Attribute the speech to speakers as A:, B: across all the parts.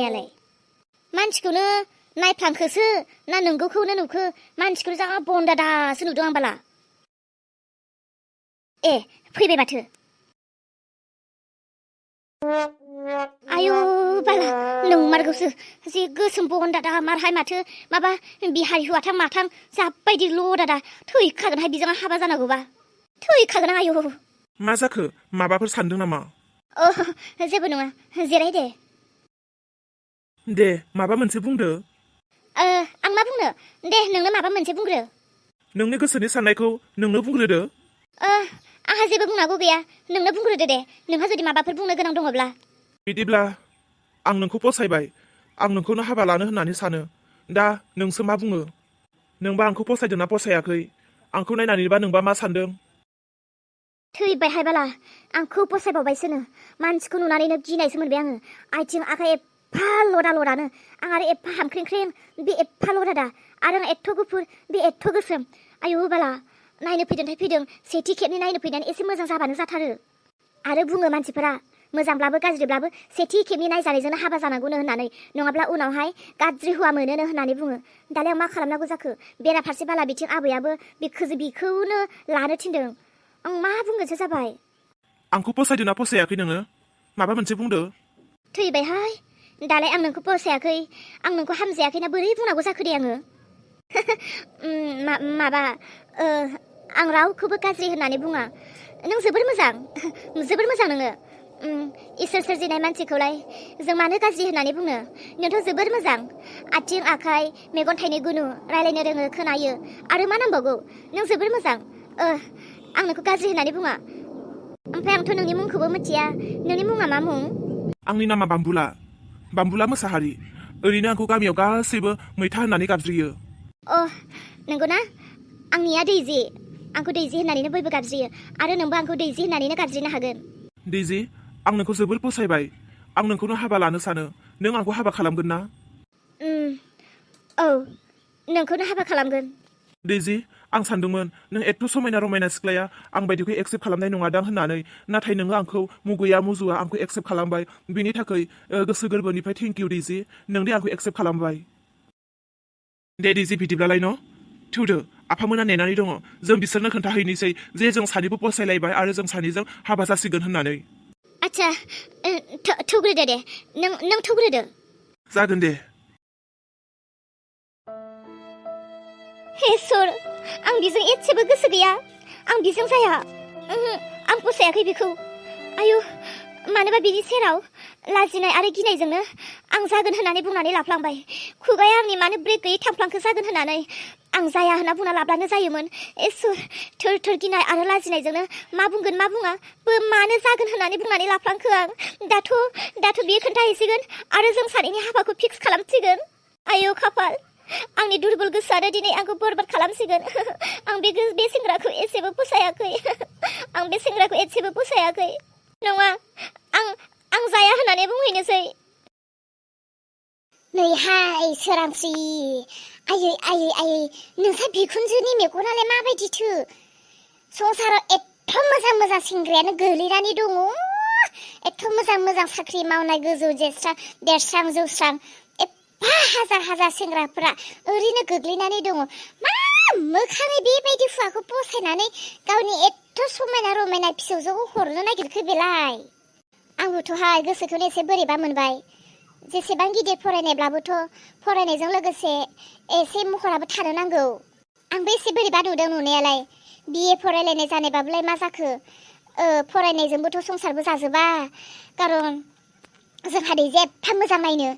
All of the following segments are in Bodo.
A: बुंनायालाय मानसिखौनो नायफ्लांखोसो ना नोंगौखौनो नुखो मानसिखौनो जा बन्दादासो नुदों आं बाला ए फैबाय माथो आयु बाला नंमारगौसो जि गोसोम बन्दादा मारहाय माथो माबा बिहारि हौवाथां माथां जाबायदि लदादा थैखागोनहाय बिजों हाबा जानांगौबा थैखागोन आं आयु
B: मा जाखो माबाफोर सानदों नामा
A: जेबो नङा जिराय
B: दे माबा मोनसे बुंदो
A: आं मा बुंनो दे नोंनो माबा मोनसे बुंग्रो
B: नोंनि गोसोनि साननायखौ नोंनो बुंग्रोदो
A: आंहा जेबो बुंनांगौ गैया नोंनो बुंग्रोदो दे नोंहा जुदि माबाफोर बुंनो गोनां दङब्ला
B: बिदिब्ला आं नोंखौ फसायबाय आं नोंखौनो हाबा लानो होननानै सानो दा नोंसो मा बुङो नोंबा आंखौ फसायदोंना फसायाखै आंखौ नायनानैबा नोंबा मा सानदों
A: थैबायहाय बाला आंखौ फसायबावबायसोनो मानसिखौ नुनानैनो गिनायसो मोनबाय आङो आथिं आखाइ एफा लदा लदानो आं आरो एफा हामख्रेंख्रें बे एफा लदादा आरो आं एथ' गुफुर बे एथ' गोसोम आयु बाला नायनो फैदोंथाय फैदों सेथि खेबनि नायनो फैनानै एसे मोजां जाबानो जाथारो आरो बुङो मानसिफोरा मोजांब्लाबो गाज्रिब्लाबो सेथि खेबनि नायजानायजोंनो हाबा जानांगौनो होननानै नङाब्ला उनावहाय गाज्रि हौवा मोनोनो होननानै बुङो दालाय आं मा खालामनांगौ जाखो बेराफारसे बाला बिथिं आबैयाबो बिखौनो लानो थिनदों आं मा बुंनोसो जाबाय
B: आंखौ फसायदोंना फसायाखै नोङो माबा मोनसे बुंदो
A: थैबायहाय दालाय आं नोंखौ फसायाखै आं नोंखौ हामजायाखैना बोरै बुंनांगौ जाखो दे आङो माबा आं रावखौबो गाज्रि होननानै बुङा नों जोबोर मोजां नोङो इसोर सोरजिनाय मानसिखौलाय जों मानो गाज्रि होननानै बुंनो नोंथ' जोबोर मोजां आथिं आखाइ मेगन थाइनै गुनु रायलायनो रोङो खोनायो आरो मा नांबावगौ नों जोबोर मोजां आं नोंखौ गाज्रि होननानै बुङा ओमफ्राय आंथ' नोंनि मुंखौबो मिथिया नोंनि मुङा मा मुं
B: आंनि नामा बाम्बुला मोसाहारि ओरैनो आंखौ गामियाव गासैबो मैथा होननानै गाबज्रियो
A: नंगौना आंनिया दैजि आंखौ दैजि होननानैनो बयबो गाबज्रियो आरो नोंबो आंखौ दैजि होननानैनो गाबज्रिनो हागोन
B: दैजि आं नोंखौ जोबोर फसायबाय आं नोंखौनो हाबा लानो सानो नों आंखौ हाबा खालामगोन ना
A: औ नोंखौनो हाबा खालामगोन
B: दैजि आं सानदोंमोन नों एथ' समायना रमायना सिख्लाया आं बायदिखौ एक्सेप्ट खालामनाय नङादां होननानै नाथाय नोङो आंखौ मुगैया मुजुआ आंखौ एक्सेप्ट खालामबाय बिनि थाखाय गोसो गोरबोनिफ्राय थेंक इउ दैजि नोंदि आंखौ एक्सेप्ट खालामबाय दे दैजि बिदिब्लालाय न' थौदो आफामोना नेनानै दङ जों बिसोरनो खोन्थाहैनोसै जे जों सानैबो फसायलायबाय आरो जों सानैजों हाबा जासिगोन होननानै
A: आच्छा थौग्रोदो दे नों थौग्रोदो
B: जागोन दे
A: हे सोर आं बिजों एसेबो गोसो गैया आं बिजों जाया आं फसायाखै बिखौ आयु मानोबा बिनि सेराव लाजिनाय आरो गिनायजोंनो आं जागोन होननानै बुंनानै लाफ्लांबाय खुगाया आंनि मानो ब्रेक गैयै थांफ्लांखो जागोन होननानै आं जाया होनना बुंना लाब्लानो जायोमोन इसोर थोर गिनाय आरो लाजिनायजोंनो मा बुंगोन मा बुङा मानो जागोन होननानै बुंनानै लाफ्लांखो आं दाथ' बियो खोन्थाहैसिगोन आरो जों सानैनि हाबाखौ फिक्स खालामसिगोन आयौ खाफाल आंनि दुरबल गोसोआनो दिनै आंखौ बरबाद खालामसिगोन आं बे सेंग्राखौ एसेबो फसायाखै नङा आं जाया होननानै बुंहैनोसै नैहाय सोरांस्रि आयै नोंसा बिखुनजोनि मेगनालाय माबायदिथो संसाराव एथ' मोजां सेंग्रायानो गोलैनानै दङ एथ' मोजां साख्रि मावनाय गोजौ देरस्रां जौस्रां हाजार सेंग्राफोरा ओरैनो गोग्लैनानै दङ मा मोखाङै बेबायदि हुवाखौ फसायनानै गावनि एथ' समायना रमायना फिसौजोखौ हरनो नागिरखो बेलाय आंबोथ'हाय गोसोखौनो एसे बोरैबा मोनबाय जेसेबां गिदिर फरायनायब्लाबोथ' फरायनायजों लोगोसे एसे महराबो थानो नांगौ आंबो एसे बोरैबा नुदों नुनायालाय बिए फरायलायनाय जानायबाबोलाय मा जाखो फरायनायजोंबोथ' संसारबो जाजोबा खारन जोंहा दै एफा मोजां नायनो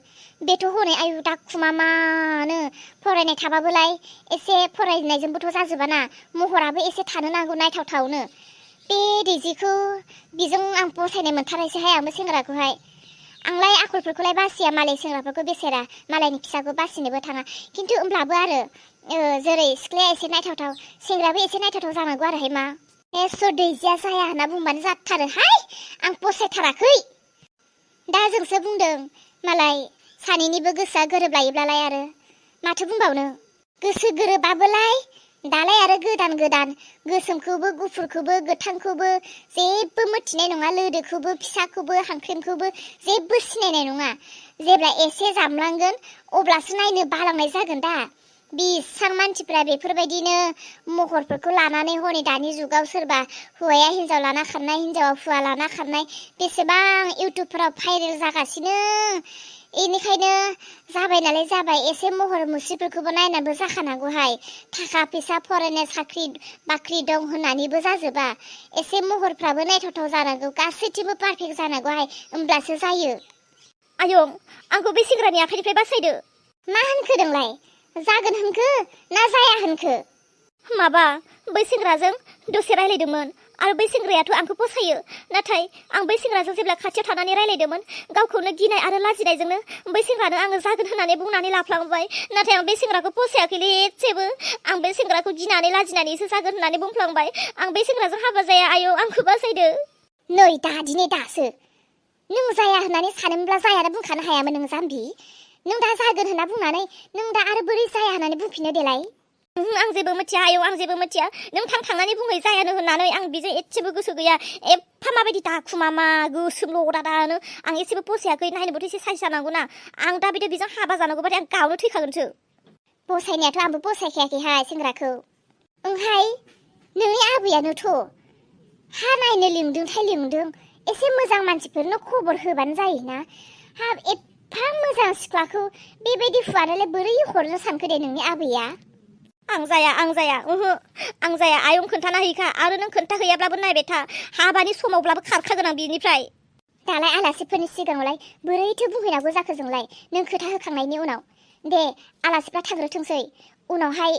A: बेथ' हनै आयु दाखुमामानो फरायनाय थाबाबोलाय एसे फरायनायजोंबोथ' जाजोबाना महराबो एसे थानो नांगौ नायथावथावनो बे दैजिखौ बिजों आं फसायनाय मोनथारायसैहाय आंबो सेंग्राखौहाय आंलाय आखलफोरखौलाय बासिया मालाय सेंग्राफोरखौ बेसेरा मालायनि फिसाखौ बासिनोबो थाङा खिन्थु होमब्लाबो आरो जेरै सिख्लाया एसे नायथावथाव सेंग्रायाबो एसे नायथावथाव जानांगौ आरोहाय मा दैजिया जाया होनना बुंबानो जाथारोहाय आं फसायथाराखै दा जोंसो बुंदों मालाय सानैनिबो गोसोआ गोरोबलायोब्लालाय आरो माथो बुंबावनो गोसो गोरोबाबोलाय दालाय आरो गोदान गोसोमखौबो गुफुरखौबो गोथांखौबो जेबो मिथिनाय नङा लोदोखौबो फिसाखौबो हांख्रेमखौबो जेबो सिनायनाय नङा जेब्ला एसे जामलांगोन अब्लासो नायनो बालांनाय जागोन दा बिसां मानसिफ्रा बेफोरबायदिनो महरफोरखौ लानानै हनै दानि जुगाव सोरबा हौवाया हिन्जाव लाना खारनाय हिन्जावा हौवा लाना खारनाय बेसेबां इउटुबफोराव भाइरेल जागासिनो बेनिखायनो जाबाय नालाय जाबाय एसे महर मुस्रिफोरखौबो नायनानैबो जाखानांगौहाय थाखा फैसा फरायनाय साख्रि बाख्रि दं होननानैबो जाजोबा एसे महरफ्राबो नायथावथाव जानांगौ गासैथिंबो पारफेक्ट जानांगौहाय होमब्लासो जायो
C: आयं आंखौ बे सेंग्रानि आखाइनिफ्राय बासायदो
A: मा होनखोदोंलाय जागोन होनखो ना जाया होनखो
C: माबा बै सेंग्राजों दसे रायलायदोंमोन आरो बै सेंग्रायाथ' आंखौ फसायो नाथाय आं बै सेंग्राजों जेब्ला खाथियाव थानानै रायलायदोंमोन गावखौनो गिनाय आरो लाजिनायजोंनो बै सेंग्रानो आङो जागोन होननानै बुंनानै लाफ्लांबाय नाथाय आं बे सेंग्राखौ फसायाखैलै एसेबो आं बे सेंग्राखौ गिनानै लाजिनानैसो जागोन होननानै बुंफ्लांबाय आं बे सेंग्राजों हाबा जाया आयौ आंखौ बासायदो
A: नै दिनै दासो नों जाया होननानै सानोमोनब्ला जायाना बुंखानो हायामोन नों जाम्बि नों दा जागोन होनना बुंनानै नों दा आरो बोरै जाया होननानै बुंफिनो देलाय
C: आं जेबो मिथिया आयौ आं जेबो मिथिया नों थांनानै बुंहै जायानो होननानै आं बेजों एसेबो गोसो गैया एफा माबायदि दाखु मामा गोसोमल' दादानो आं एसेबो फसायाखै नायनोबोथ' एसे साइज जानांगौना आं दा बिदि बेजों हाबा जानांगौबाथाय आं गावनो थैखागोनसो
A: फसायनायाथ' आंबो फसायखायाखैहाय सेंग्राखौ ओंहाय नोंनि आबैयानोथ' हा नायनो लिंदोंथाय लिंदों एसे मोजां मानसिफोरनो खबर होबानो जायोना हा एफा मोजां सिख्लाखौ बेबायदि हुआनोलाय बोरै हरनो सानखो दे नोंनि आबैया
C: आं जाया ओहो आं जाया आयं खोन्थाना हैखा आरो नों खोन्थाहैयाब्लाबो नायबाय था हाबानि समावब्लाबो खारखागोन आं बिनिफ्राय
A: दालाय आलासिफोरनि सिगाङावलाय बोरैथो बुंहैनांगौ जाखो जोंलाय नों खोथा होखांनायनि उनाव दे आलासिफ्रा थांग्रोथोंसै उनावहाय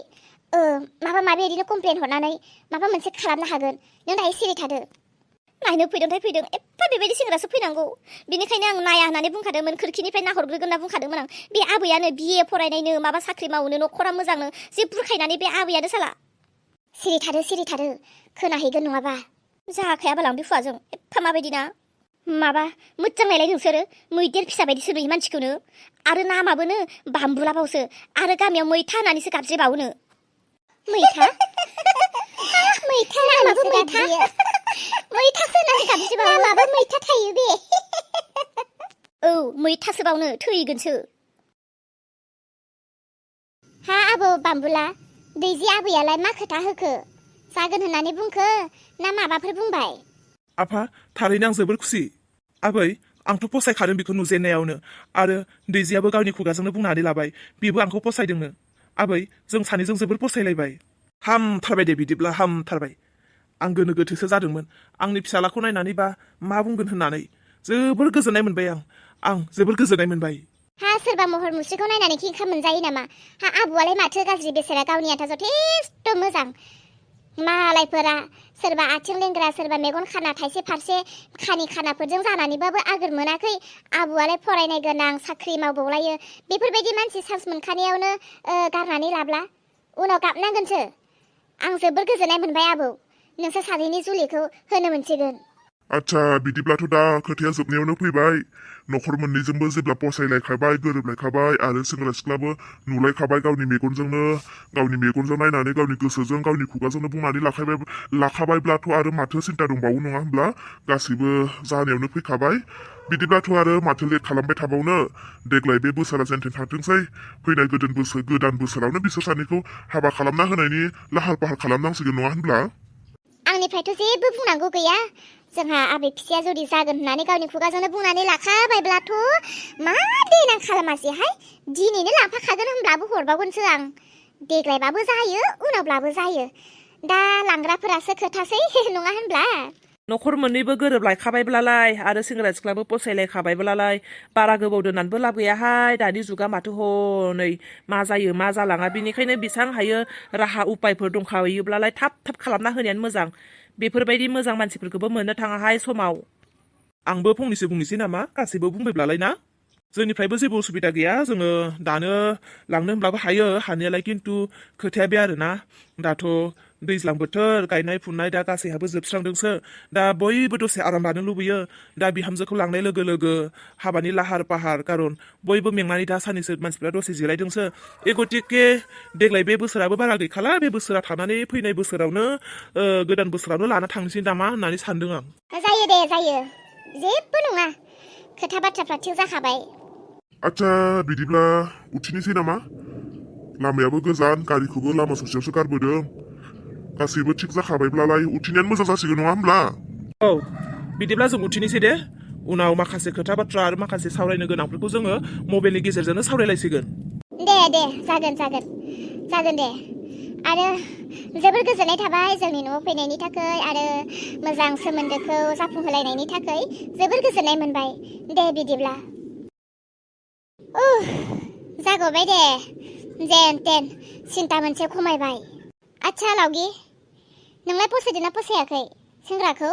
A: माबा माबि ओरैनो कमप्लेन हरनानै माबा मोनसे खालामनो हागोन नों दायो सिरि थादो
C: नायनो फैदोंथाय फैदों एफा बेबायदि सेंग्रासो फैनांगौ बिनिखायनो आं नाया होननानै बुंखादोंमोन खोरखिनिफ्राय नाहरग्रोगोन होनना बुंखादोंमोन आं बे आबैयानो बिए फरायनायनो माबा साख्रि मावनो न'खरा मोजांनो जे बुरखायनानै बे आबैयानो साला
A: सिरि थादो खोनाहैगोन नङाबा
C: जाखायाबालां बे हुवाजों एफा माबायदि ना माबा मोजां नायलाय नोंसोरो मैदेर फिसा बायदिसो नुयो मानसिखौनो आरो नामाबोनो बाम्बुलाबावसो आरो गामियाव मैथा होननानैसो गाबज्रिबावोनो
A: मैथा नामाबो मैथा मैथासो होननानै गाबज्रिबावो नामाबो मैथा थायो बे
C: औ मैथासो बावनो थैगोनसो
A: हा आबौ बाम्बुला दैजि आबैयालाय मा खोथा होखो जागोन होननानै बुंखो ना माबाफोर बुंबाय
B: आफा थारैनो आं जोबोर खुसि आबै आंथ' फसायखादों बेखौ नुजेननायावनो आरो दैजियाबो गावनि खुगाजोंनो बुंनानै लाबाय बेबो आंखौ फसायदोंनो आबै जों सानैजों जोबोर फसायलायबाय हामथारबाय दे बिदिब्ला हामथारबाय आं गोनो गोथोसो जादोंमोन आंनि फिसालाखौ नायनानै बा मा बुंगोन होननानै जोबोर गोजोननाय मोनबाय आं जोबोर गोजोननाय मोनबाय
A: हा सोरबा महर मुस्रिखौ नायनानै खिंखा मोनजायो नामा हा आबौआलाय माथो गाज्रि बेसेरा गावनि आन्था जथेस्थ' मोजां मालायफोरा सोरबा आथिं लेंग्रा सोरबा मेगन खाना थाइसे फारसे खानि खानाफोरजों जानानैबाबो आगोर मोनाखै आबौआलाय फरायनाय गोनां साख्रि मावबावलायो बेफोरबायदि मानसि चान्स मोनखानायावनो गारनानै लाब्ला उनाव गाबनांगोनसो आं जोबोर गोजोननाय मोनबाय आबौ नोंसोर सानैनि जुलिखौ होनो मोनसिगोन
D: आच्छा बिदिब्लाथ' दा खोथाया जोबनायावनो फैबाय न'खर मोननैजोंबो जेब्ला फसायलायखाबाय गोरोबलायखाबाय आरो सेंग्रा सिख्लाबो नुलायखाबाय गावनि मेगनजों नायनानै गावनि गोसोजों गावनि खुगाजोंनो बुंनानै लाखाबायब्लाथ' आरो माथो सिन्था दंबावो नङा होमब्ला गासैबो जानायावनो फैखाबाय बिदिब्लाथ' आरो माथो लेट खालामबाय थाबावनो देग्लाय बे बोसोरा जेनथेन थांथोंसै फैनाय गोदान बोसोरावनो बिसोर सानैखौ हाबा खालामना होनायनि लाहार फाहार खालामनांसिगोन नङा होनब्ला
A: आंनिफ्रायथ' जेबो बुंनांगौ गैया जोंहा आबै फिसाया जुदि जागोन होननानै गावनि खुगाजोंनो बुंनानै लाखाबायब्लाथ' मा देनां खालामासैहाय दिनैनो लांफाखागोन होनब्लाबो हरबावगोनसो आं देग्लायबाबो जायो उनावब्लाबो जायो दा लांग्राफोरासो खोथासै नङा होनब्ला
E: न'खर मोननैबो गोरोबलायखाबायब्लालाय आरो सेंग्रा सिख्लाबो फसायलायखाबायब्लालाय बारा गोबाव दोननानैबो लाब गैयाहाय दानि जुगा माथो हनै मा जायो मा जालाङा बिनिखायनो बेसां हायो राहा उपायफोर दंखायोब्लालाय थाब खालामना होनायानो मोजां बेफोरबायदि मोजां मानसिफोरखौबो मोननो थाङाहाय समाव
B: आंबो फंनैसो बुंनोसै नामा गासैबो बुंबायब्लालाय ना जोंनिफ्रायबो जेबो उसुबिदा गैया जोङो दानो लांनो होनब्लाबो हायो हानायालाय खिन्थु खोथाया बे आरोना दाथ' दैज्लां बोथोर गायनाय फुनाय दा गासैहाबो जोबस्रांदोंसो दा बयबो दसे आराम लानो लुबैयो दा बिहामजोखौ लांनाय लोगो लोगो हाबानि लाहार फाहार खारन बयबो मेंनानै दा सानैसो मानसिफ्रा दसे जिरायदोंसो गतिके देग्लाय बे बोसोराबो बारा गैखाला बे बोसोरा थानानै फैनाय बोसोरावनो गोदान बोसोरावनो लाना थांनोसै नामा होननानै सानदों आं
A: जायो दे जायो जेबो नङा खोथा बाथ्राफ्रा थिग जाखाबाय
D: आच्छा बिदिब्ला उथिनोसै नामा लामायाबो गोजान गारिखौबो लामा ससेयावसो गारबोदों गासैबो थिग जाखाबायब्लालाय उथिनायानो मोजां जासिगोन नङा होमब्ला
B: औ बिदिब्ला जों उथिनोसै दे उनाव माखासे खोथा बाथ्रा आरो माखासे सावरायनो गोनांफोरखौ जोङो मबाइलनि गेजेरजोंनो सावरायलायसिगोन
A: दे जागोन दे आरो जोबोर गोजोननाय थाबाय जोंनि न'आव फैनायनि थाखाय आरो मोजां सोमोन्दोखौ जाफुंहोलायनायनि थाखाय जोबोर गोजोननाय मोनबाय दे बिदिब्ला जागबाय दे जेन तेन सिन्था मोनसे खमायबाय आच्छा लावगि नोंलाय फसायदोंना फसायाखै सेंग्राखौ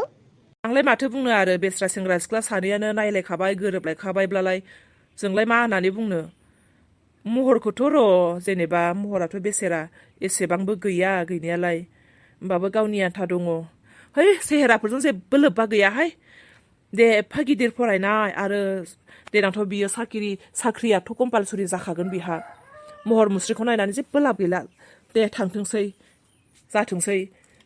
E: आंलाय माथो बुंनो आरो बेस्रा सेंग्रा सिख्ला सानैयानो नायलायखाबाय गोरोबलायखाबायब्लालाय जोंलाय मा होननानै बुंनो महरखौथ' र' जेनेबा महराथ' बेसेरा एसेबांबो गैया गैनायालाय होमबाबो गावनि आन्था दङ है सेहेराफोरजों जेबो लोब्बा गैयाहाय दे एफा गिदिर फरायनाय आरो देनांथ' बियो साख्रियाथ' कम्पालसरि जाखागोन बिहा महर मुस्रिखौ नायनानै जेबो लाब गैला दे थांथोंसै जाथोंसै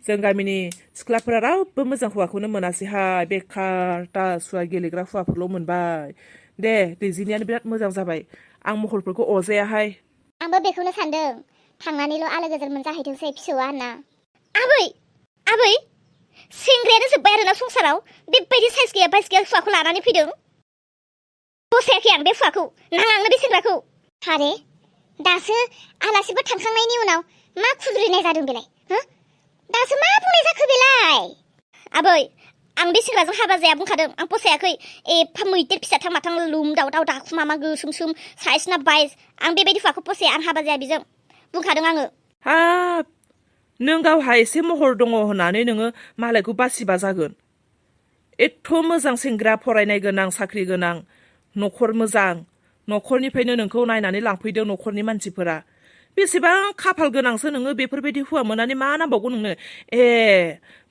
E: जों गामिनि सिख्लाफोरा रावबो मोजां हौवाखौनो मोनासैहाय बेखार सुवा गेलेग्रा हौवाफोरल' मोनबाय दे दैजिनियानो बिराद मोजां जाबाय आं महरफोरखौ अजायाहाय
A: आंबो बेखौनो सानदों थांनानैल' आलो गोजोन मोनजाहैथोंसै फिसौआ होनना
C: आबै सेंग्रायानो जोब्बाय आरोना संसाराव बेबायदि साइज गैया बाइस गैया हुवाखौ लानानै फैदों फसायाखै आं बे हुवाखौ नाङा आंनो बे सेंग्राखौ
A: हारे दासो आलासिफोर थांखांनायनि उनाव मा खुद्रिनाय जादों बेलाय दासो मा बुंनाय जाखो बेलाय
C: आबै आं बे सेंग्राजों हाबा जाया बुंखादों आं फसायाखै एफा मैदेर फिसाथां माथां लुम दावदाव दाखु मामा गोसोम साइज ना बाइस आं बेबायदि हुवाखौ फसाया आं हाबा जाया बेजों बुंखादों आङो
E: हाब नों गावहा एसे महर दङ होननानै नोङो मालायखौ बासिबा जागोन एथ' मोजां सेंग्रा फरायनाय गोनां साख्रि गोनां न'खर मोजां न'खरनिफ्रायनो नोंखौ नायनानै लांफैदों न'खरनि मानसिफोरा बेसेबां खाफाल गोनांसो नोङो बेफोरबायदि हौवा मोननानै मा नांबावगौ नोंनो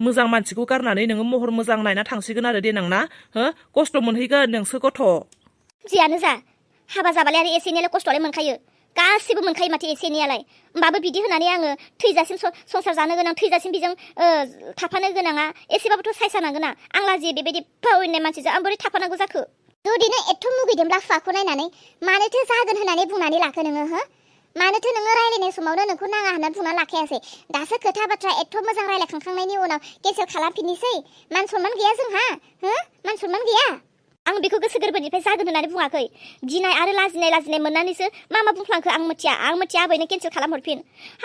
E: मोजां मानसिखौ गारनानै नोङो महर मोजां नायना थांसिगोन आरो देनां ना खस्थ' मोनहैगोन नोंसो गथ'
C: जियानो जा हाबा जाबालाय आरो एसे एनैलाय खस्थ'आलाय मोनखायो गासिबो मोनखायो माथो एसे एनैयालाय होमबाबो बिदि होनानै आङो थैजासिम संसार जानो गोनां थैजासिम बेजों थाफानो गोनाङा एसेबाबोथ' साइज जानांगोन आं लाजियो बेबायदि फावैनाय मानसिजों आं बोरै थाफानांगौ जाखो
A: जुदि नों एथ' मुगैदोंब्ला हुवाखौ नायनानै मानोथो जागोन होननानै बुंनानै लाखो नोङो मानोथो नोङो रायलायनाय समावनो नोंखौ नाङा होननानै बुंना लाखायासै दासो खोथा बाथ्रा एथ' मोजां रायलायखांखांनायनि उनाव केन्सेल खालामफिननोसै मान सनमान गैया जोंहा मान सनमान गैया
C: आं बेखौ गोसो गोरबोनिफ्राय जागोन होननानै बुङाखै गिनाय आरो लाजिनाय मोननानैसो मा बुंफ्लांखो आं मिथिया आबैनो केन्सेल खालामहरफिन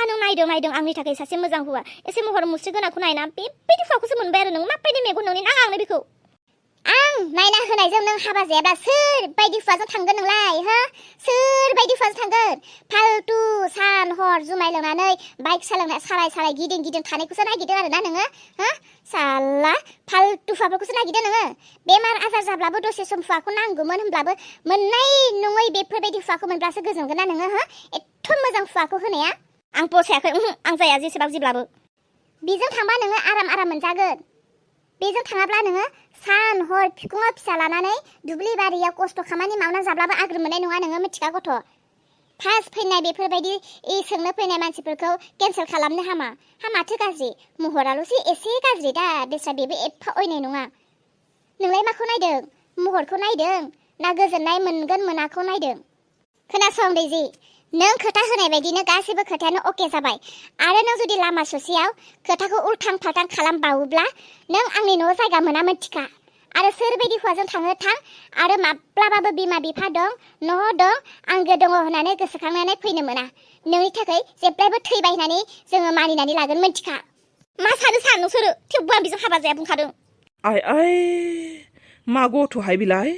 C: नों नायदों आंनि थाखाय सासे मोजां हौवा एसे महर मुस्रि गोनांखौ नायना बेबायदि हौवाखौसो मोनबाय आरो नों माबायदि मेगन नोंनि नाङा आंनो बेखौ
A: आं नायना होनायजों नों हाबा जायाब्ला सोर बायदि हुवाजों थांगोन नोंलाय सोर बायदि हुवाजों थांगोन फालतु सान हर जुमाय लोंनानै बाइक सालाय गिदिं थानायखौसो नागिरदों आरोना नोङो साला फालतु हुवाफोरखौसो नागिरदों नोङो बेमार आजार जाब्लाबो दसे सम हुवाखौ नांगौमोन होनब्लाबो मोननाय नङै बेफोरबायदि हुवाखौ मोनब्लासो गोजोनगोन ना नोङो एथ' मोजां हुवाखौ होनाया
C: आं फसायाखै आं जाया जेसेबां जेब्लाबो
A: बेजों थांबा नोङो आराम मोनजागोन बेजों थाङाब्ला नोङो सान हर फिकुङाव फिसा लानानै दुब्लि बारियाव खस्थ' खामानि मावना जाब्लाबो आग्रोम मोननाय नङा नोङो मिथिखा गथ' फार्स्ट फैनाय बेफोरबायदि सोंनो फैनाय मानसिफोरखौ केन्सेल खालामनो हामाथो गाज्रि महराल'सो एसे गाज्रि दा बेस्रा बेबो एफा अयनाय नङा नोंलाय माखौ नायदों महरखौ नायदों ना गोजोननाय मोनगोन मोनाखौ नायदों खोनासं दैजि नों खोथा होनाय बायदिनो गासैबो खोथायानो अके जाबाय आरो नों जुदि लामा ससेयाव खोथाखौ उल्थां फाल्थां खालामबावोब्ला नों आंनि न'आव जायगा मोना मिथिखा आरो सोरबायदि हौवाजों थाङो थां आरो माब्लाबाबो बिमा बिफा दं न' दं आंगो दङ होननानै गोसोखांनानै फैनो मोना नोंनि थाखाय जेब्लायबो थैबाय होननानै जोङो मानिनानै लागोन मिथिखा
C: मा सानो नोंसोरो थेवबो आं बेजों हाबा जाया बुंखादों
E: आइ मा गथ'हाय बिलाय